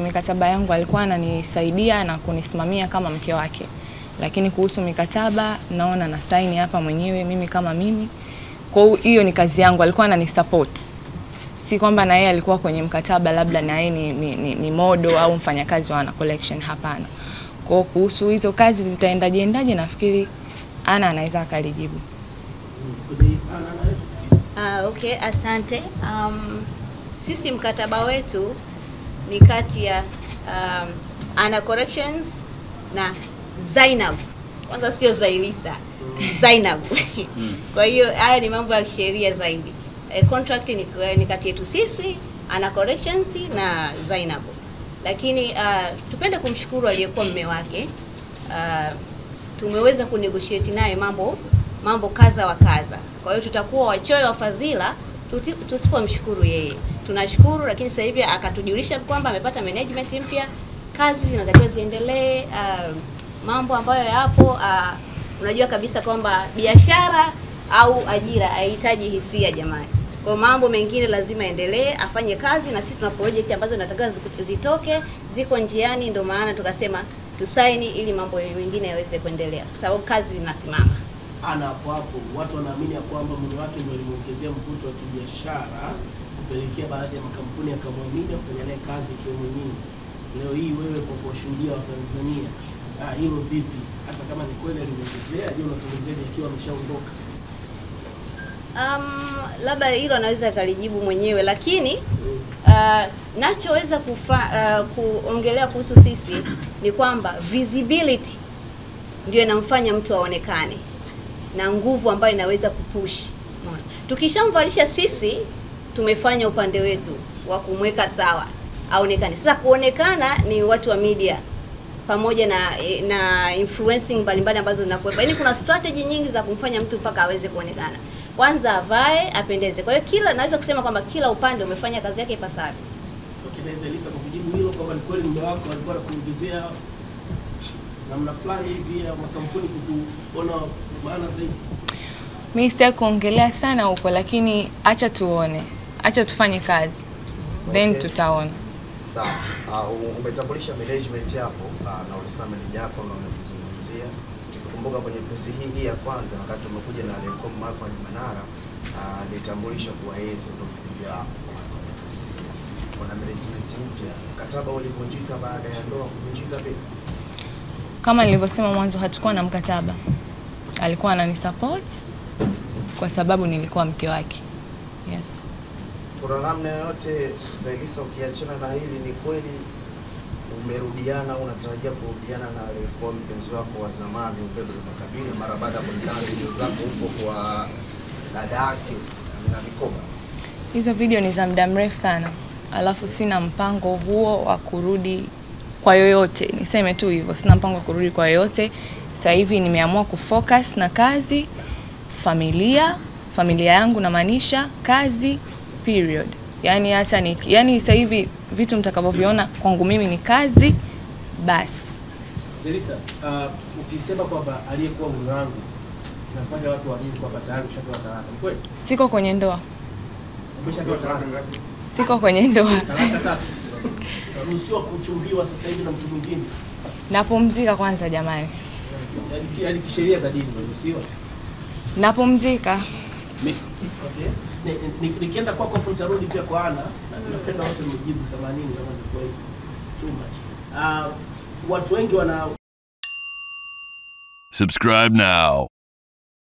Mikataba yangu alikuwa ananisaidia na kunisimamia kama mke wake. Lakini kuhusu mikataba naona na saini hapa mwenyewe mimi kama mimi. Kwa hiyo ni kazi yangu, alikuwa ananisupport. Si kwamba na yeye alikuwa kwenye mkataba labda na yeye ni modo au mfanyakazi wa Ana Collection, hapana. Kwa kuhusu hizo kazi zitaendaje endaje nafikiri Ana anaweza akalijibu. Okay, asante. Sisi mkataba wetu ni kati ya Ana Collections na Zainab. Kwanza sio Zailisa, Zainab. Kwa hiyo haya ni mambo ya kisheria zaidi. Contract ni kati yetu sisi Ana Collections na Zainab. Lakini tupende kumshukuru aliyekuwa mume wake. Tumeweza kunegotiate naye mambo kaza wa kaza. Kwa hiyo tutakuwa wachoyo wa fadhila tusipomshukuru yeye. Tunashukuru, lakini sasa hivi akatujulisha kwamba amepata management mpya, kazi zinatakiwa ziendelee, mambo ambayo yapo, unajua kabisa kwamba biashara au ajira haihitaji hisia jamani. Kwa mambo mengine lazima endelee, afanye kazi, na sisi tuna project ambazo zinatakiwa zitoke, ziko njiani, ndio maana tukasema tusaini ili mambo mengine yaweze kuendelea kwa sababu kazi zinasimama. Ana hapo hapo watu wanaamini ya kwamba mume wake ndio alimuongezea mvuto wa kibiashara kupelekea baadhi ya makampuni yakamwamini kufanya naye kazi ikiwemo nyinyi. Leo hii wewe kwa kuwashuhudia wa Tanzania, hilo vipi? Hata kama ni kweli alimuongezea, je, unazungumziaje ikiwa ameshaondoka? Labda hilo anaweza akalijibu mwenyewe, lakini nachoweza kuongelea kuhusu sisi ni kwamba visibility ndio inamfanya mtu aonekane na nguvu ambayo inaweza kupush. Tukishamvalisha sisi tumefanya upande wetu wa kumweka sawa aonekane. Sasa kuonekana ni watu wa media pamoja na influencing mbalimbali ambazo zinakuwepo. Yaani kuna strategy nyingi za kumfanya mtu mpaka aweze kuonekana. Kwanza avae, apendeze. Kwa hiyo kila naweza kusema kwamba kila upande umefanya kazi yake ipasavyo. Okay, Zailisa, kwa kujibu hilo kwamba ni kweli mume wako alikuwa anakuongezea namna fulani hivi ya makampuni kukuona maana zaidi? Mimi sitaki kuongelea sana huko, lakini acha tuone. Acha tufanye kazi. Then okay, tutaona. Sawa. Umetambulisha management yako na ulisema manager yako na umekuzungumzia. Tukikumbuka kwenye press hii ya kwanza wakati umekuja na aliyekuwa Marco Manara, alitambulisha kuwa yeye ndio manager wako kwenye press. Kuna management mpya. Mkataba ulivunjika baada ya ndoa kuvunjika vipi? Kama nilivyosema mwanzo, hatukuwa na mkataba. Alikuwa ananisupport kwa sababu nilikuwa mke wake. Yes. Kuna namna yoyote Zailisa, ukiachana na hili, ni kweli umerudiana, unatarajia kurudiana na aliyekuwa mpenzi wako wa zamani Upendo Makabila mara baada ya kuonekana video zako huko kwa dadake na mikoba? Hizo video ni za muda mrefu sana. Alafu sina mpango huo wa kurudi kwa yoyote. Niseme tu hivyo, sina mpango wa kurudi kwa yoyote. Sasa hivi nimeamua kufocus na kazi, familia yangu namaanisha kazi, period. Yaani hata ni yani sasa hivi vitu mtakavyoviona kwangu mimi ni kazi basi. Zailisa, ukisema kwamba aliyekuwa mume wangu inafanya watu waamini kwamba tayari ushapewa talaka, ni kweli? Siko kwenye ndoa. Umeshapewa talaka ngapi? Siko kwenye ndoa. Talaka tatu. Unaruhusiwa kuchumbiwa sasa hivi na mtu mwingine? Napumzika kwanza jamani. Yaani kisheria za dini unaruhusiwa? Napumzika. Okay. Nikienda kwako afu nitarudi pia kwa Ana. Napenda wote mjibu 80 kama ni kweli. Too much. Watu wengi wana Subscribe now.